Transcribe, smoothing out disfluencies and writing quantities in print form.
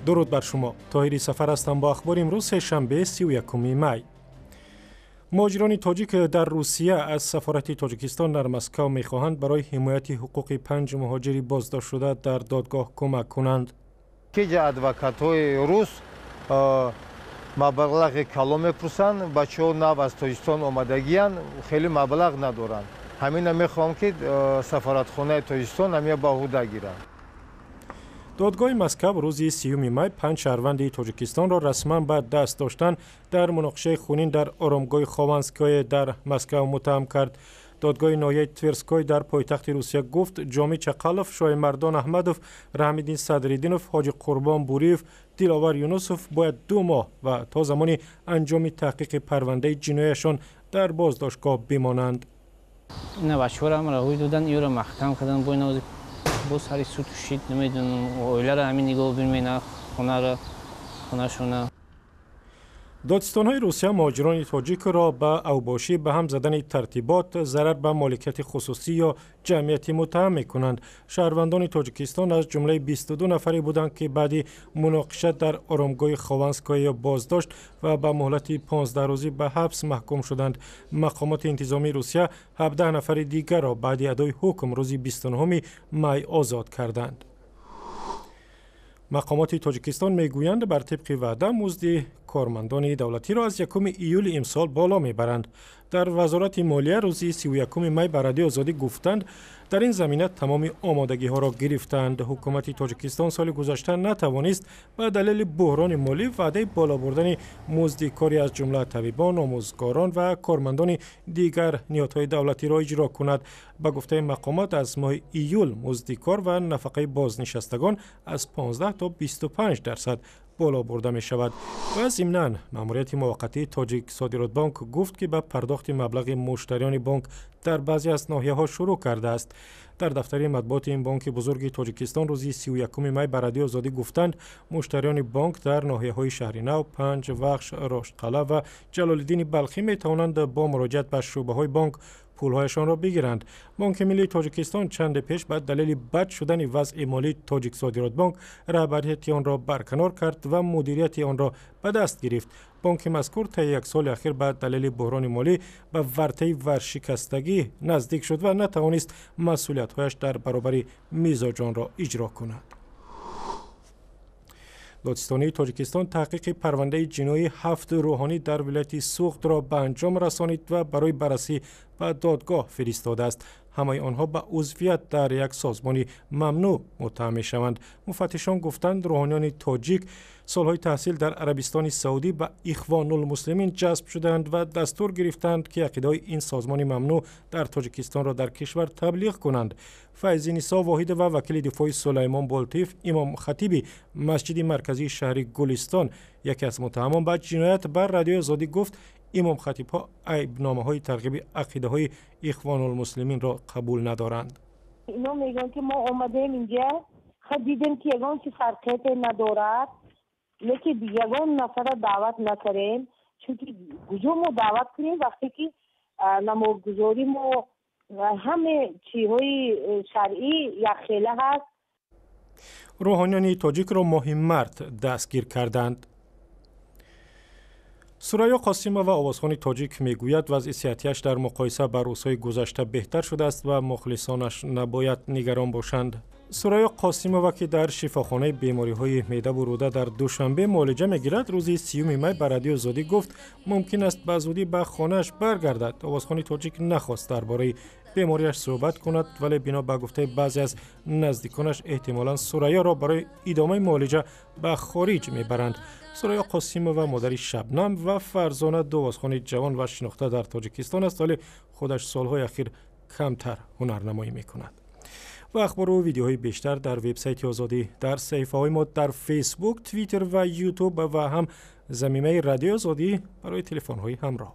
Дуруд бар шумо. Тоҳири Сафар ҳастам бо ахбори имрӯз, сешанбе, 31 май. Муҳоҷирони тоҷик дар Русия аз сафорати Тоҷикистон дар Москав мехоҳанд барои ҳимояти ҳуқуқи панҷ муҳоҷири боздоштшуда дар додгоҳ кӯмак кунанд. Киҷа адвокатҳои рус маблағи калон мепурсанд. Бачаҳо нав аз Тоҷикистон омадагиянд, хеле маблағ надоранд. Ҳамина мехоҳам, ки сафоратхонаи Тоҷикистон ҳамия ба ӯҳда гиранд. Додгоҳи Москав рӯзи 30 май панҷ шаҳрванди Тоҷикистонро расман ба даст доштан дар муноқишаи хунин дар оромгоҳи Хованское дар Москав муттаҳам кард. Додгоҳи ноҳияи Тверской дар пойтахти Русия гуфт, Ҷомӣ Чақалов, Шоҳимардон Аҳмадов, Раҳмиддин Садриддинов, Ҳоҷи Қурбон Буриев, Диловар Юнусов бояд 2 моҳ ва то замони анҷоми таҳқиқи парвандаи ҷинояшон дар боздоштгоҳ бимонанд. Ина бачаҳоро раҳоӣ доданд, иёро маҳкам карданд. Бо ина бо сари суту шид, намедонам, оиларо ҳамин нигоҳ бимена, хонаро, хонашона. Додстонҳои Русия муҳоҷирони тоҷикро ба авбошӣ, ба ҳам задани тартибот, зарар ба моликияти хусусӣ ё ҷамъиятӣ муттаҳам мекунанд. Шаҳрвандони Тоҷикистон аз ҷумлаи 22 нафаре буданд, ки баъди муноқиша дар оромгоҳи Хованское боздошт ва ба муҳлати 15 рӯзӣ ба ҳабс маҳкум шуданд. Мақомоти интизомии Русия 17 нафари дигарро баъди адои ҳукм рӯзи 29 май озод карданд. Мақомоти Тоҷикистон мегӯянд, бар тибқи ваъда музди кормандони давлатиро аз 1 июли имсол боло мебаранд. Дар Вазорати молия рӯзи 31 май ба Радиои Озодӣ гуфтанд, дар ин замина тамоми омодагиҳоро гирифтанд. Ҳукумати Тоҷикистон соли гузашта натавонист ба далели буҳрони молӣ ваъдаи боло бурдани музди кори аз ҷумла табибон, омӯзгорон ва кормандони дигар ниҳодҳои давлатиро иҷро кунад. Ба гуфтаи мақомот, аз моҳи июл музди кор ва нафақаи бознишастагон аз 15 то 25% боло бурда мешавад. Ва зимнан маъмурияти муваққатии Тоҷик Содиротбонк гуфт, ки ба пардохти маблағи муштариёни бонк дар баъзе аз ноҳияҳо шурӯъ кардааст. Дар дафтари матбуоти ин бонки бузурги Тоҷикистон рӯзи 31 май ба Радиои Озодӣ гуфтанд, муштариёни бонк дар ноҳияҳои Шаҳринав, Панҷ, Вахш, Роштқалъа ва Ҷалолиддини Балхӣ метавонанд бо муроҷиат ба шӯъбаҳои бонк пулҳояшонро бигиранд. Бонки миллии Тоҷикистон чанде пеш ба далели бад шудани вазъи молии Тоҷик Содиротбонк раҳбарияти онро барканор кард ва мудирияти онро ба даст гирифт. Бонки мазкур таи як соли ахир ба далели буҳрони молӣ ба вартаи варшикастагӣ наздик шуд ва натавонист масъулиятҳояш дар баробари мизоҷонро иҷро кунад. Додстонии Тоҷикистон таҳқиқи парвандаи ҷиноии ҳафт рӯҳонӣ дар вилояти Суғдро ба анҷом расонид ва барои баррасӣ ба додгоҳ фиристодааст. Ҳамаи онҳо ба узвият дар як созмони мамнӯъ муттаҳам мешаванд. Муфаттишон гуфтанд, рӯҳониёни тоҷик солҳои таҳсил дар Арабистони Саудӣ ба Ихвонулмуслимин ҷазб шуданд ва дастур гирифтанд, ки ақидаҳои ин созмони мамнӯъ дар Тоҷикистонро дар кишвар таблиғ кунанд. Файзинисо Воҳидова, вакили дифои Сулаймон Болтиев, имомхатиби масҷиди марказии шаҳри Гулистон, яке аз муттаҳамон ба ҷиноят, ба Радиои Озодӣ гуфт, имомхатибҳо айбномаҳои тарғиби ақидаҳои Ихвонулмуслиминро қабул надоранд. Ино мегӯянд, ки мо омадем инҷа, дидем, ки ягон чи фарқияте надорад, лекин ягон нафара даъват накардем, чунки куҷо мо даъват кунем, вақте ки намозгузорӣ мо ҳаме чизҳои шаръӣ якхела ҳаст. Рӯҳониёни тоҷикро моҳи март дастгир карданд. Сурайё Қосимова, овозхони тоҷик, мегӯяд, вазъи сиҳатияш дар муқоиса ба рӯзҳои гузашта беҳтар шудааст ва мухлисонаш набояд нигарон бошанд. Сурайё Қосимова, ки дар шифохонаи бемориҳои меъдаву рӯда дар Душанбе муолиҷа мегирад, рӯзи 30 май ба Радиои Озодӣ гуфт, мумкин аст ба зудӣ ба хонааш баргардад. Овозхони тоҷик нахост дар бораи бемориаш суҳбат кунад, вале бино ба гуфтаи баъзе аз наздиконаш, эҳтимолан Сурайёро барои идомаи муолиҷа ба хориҷ мебаранд. Сурайё Қосимова модари Шабнам ва Фарзона, ду овозхони ҷавон ва шинохта дар Тоҷикистон аст, вале худаш солҳои ахир камтар ҳунарнамоӣ мекунад. Ва ахбору видеоҳои бештар дар вебсайти Озодӣ, дар саҳифаҳои мо дар Фейсбук, Твиттер ва Ютуб ва ҳам замимаи Радиои Озодӣ барои телефонҳои ҳамроҳ.